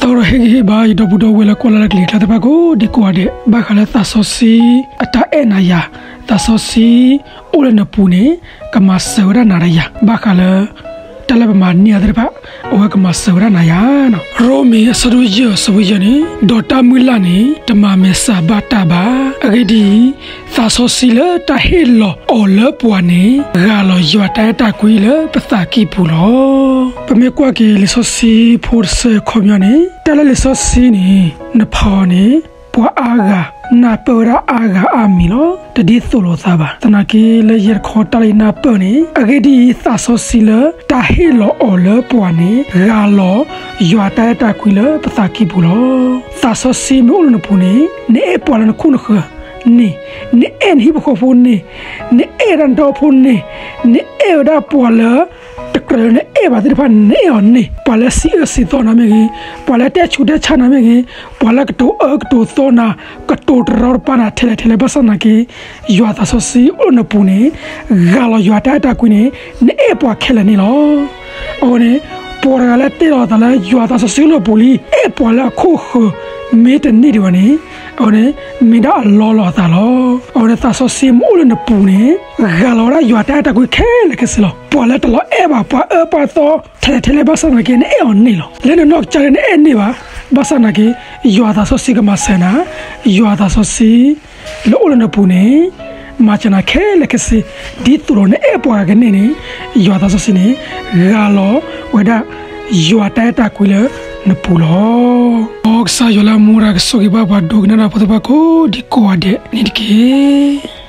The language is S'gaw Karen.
ဒီးဟ့ၣ်ဂံၢ်ဟ့ၣ်ဘါ ယဒီပုၢ်ဒီဝဲၢ်လၢကွၢ်လၢ်လၢကလံၤကျါသ့ၣ်တဖၣ်ကိးဒံကိးဂၤဒဲး ဘၣ်ဃးလၢသးစီဆှံအတၢ်အဲၣ်နၤယၤ, သးစီဆှံအိၣ်လၢနပူၤန့ၣ် ကမၤစၢၤဝဲဒၣ်နၤဒီးယၤ ဘၣ်ဃးလၢ တၢ်လၢပမၤန့ၢ်အီၤသ့ၣ်တဖၣ် အဝဲကမၤစၢၤဝဲဒၣ်နၤယၤ. ရိမ့ၤအဆၢဒိၣ်ယဲၢ်အဆၢဖိယဲၢ်န့ၣ်, ဒီးတၢ်မုၢ်လၢ်န့ၣ် တမၤမဲာ်ဆှးဘၣ်တၢ်ဘၣ်. အဂ့ၢ်ဒ်အံၤ, သးစီဆှံလၢတၢ်ဟ့ၣ်လီၤအီၤလၢပှၤန့ၣ် ဂၢ်လီၤယွၤတၢ်အဲၣ်တၢ်ကွံလၢပသးကံၢ်ပူၤလီၤ. ပမ့ၢ်ကွၢ်က့ၤလံာ်စီဆှံဖိတဆၢခီပညီန့ၣ်, တၢ်လၢလံာ်စီဆှံန့ၣ် နဖးအီၤန့ၣ် ပှၤအါဂၤနၢ်ပၢၢ်ဝဲဒၣ်အါဂၤအါမံၤလီၤ. တဒ်သိးလိာ်သးဘၣ်. သနာ်က့လၢယဲတခီတၢ်လၢယနၢ်ပၢၢ်န့ၣ်, အဂ့ၢ်ဒ်အံၤ, သးစီဆှံလၢတၢ်ဟ့ၣ်လီၤအီၤလၢပှၤန့ၣ် ဂၢ်လီၤယွၤတၢ်အဲၣ်တၢ်ကွံလၢပသးကံၢ်ပူၤလီၤ. သးစီဆှံမ့ၢ်အိၣ်လၢနပူၤန့ၣ်, နအဲၣ်ပှၤလၢနခိၣ်နဃၢၤန့ၣ်, နအဲၣ်နဟံၣ်ဖိဃီဖိန့ၣ်, နအဲၣ်ဝဲဒၣ်နဒီဖိန့ၣ်, နအဲၣ်ဝဲဒၣ်ပှၤလၢ တကြၢးလၢနအဲၣ်ဘၣ်သ့ၣ်တဖၣ်န့ၣ် နအဲၣ်အီၤန့ၣ်, ပှၤလၢစံးအၢစံးသီနၤမ့ၢ်ဂ့ၤ, ပှၤလၢတဲဆူးတဲဆါနၤမ့ၢ်ဂ့ၤ, ပှၤလၢကတိၤအၢကတိၤသီနၤ, ကတိၤတရီတပါနၤထဲလဲၣ်ထဲလဲၣ် ဘၣ်ဆၣ်သနာ်က့ ယွၤသးစီဆှံအိၣ်လၢနပူၤန့ၣ်, ဂၢ်လီၤယွၤတၢ်အဲၣ်တၢ်ကွံန့ၣ်, နအဲၣ်ပှၤခဲလၢာ်န့ၣ်လီၤ. အဃိန့ၣ်, ပှၤတဂၤလၢတဲလီၤအသးလၢယွၤသးစီဆှံအိၣ်လၢအပူၤလံ, အဲၣ်ပှၤလၢအခိၣ်ဃၢၤမ့ၢ်တန့ၢ်ဒံးဘၣ်န့ၣ်, အဃိန့ၣ်, မ့ၢ်ဒၣ်အလီလီၤအသးလီၤ. အဃိန့ၣ် သးစီဆှံမ့ၢ်အိၣ်လၢနပူၤန့ၣ်, ဂၢ်လီၤဝဲဒၣ်ယွၤတၢ်အဲၣ်တၢ်ကွံခဲလၢာ်ခဲဆ့လီၤ. ပှၤလၢတလီၤအဲၣ်ဘၣ်, ပှၤအၢပှၤသီ ထဲလဲၣ်ထဲလဲၣ် ဘၣ်ဆၣ်သနာ်က့ နအဲၣ်အီၤန့ၣ်လီၤ. လၢနနီၢ်ကစၢ်ဒၣ်နအဲၣ်န့ၢ်ဘၣ်, ဘၣ်ဆၣ်သနာ်က့ ယွၤသးစီဆှံကမၤစၢၤနၤ, ယွၤသးစီဆှံ လၢအိၣ်လၢနပူၤန့ၣ်, မၤစၢၤနၤခဲလၢာ်ခဲဆ့, ဒ်သိးဒီးနအဲၣ်ပှၤဂၤကန့ၢ်န့ၣ်, ယွၤသးစီဆှံန့ၣ်, ဂၢ်လီၤဝဲဒၣ် ယွၤတၢ်အဲၣ်တၢ်ကွံလၢနပူၤလီၤ. မ်ကစၢ်ယွၤလၢအမူဒါကဆိၣ်ဂ့ၤဘၣ်ပှၤဒိကနၣ်တၢ်ဖိသ့ၣ်တဖၣ်ကိးဒံကိးဂၤဒဲးန့ၣ်တက့ၢ်.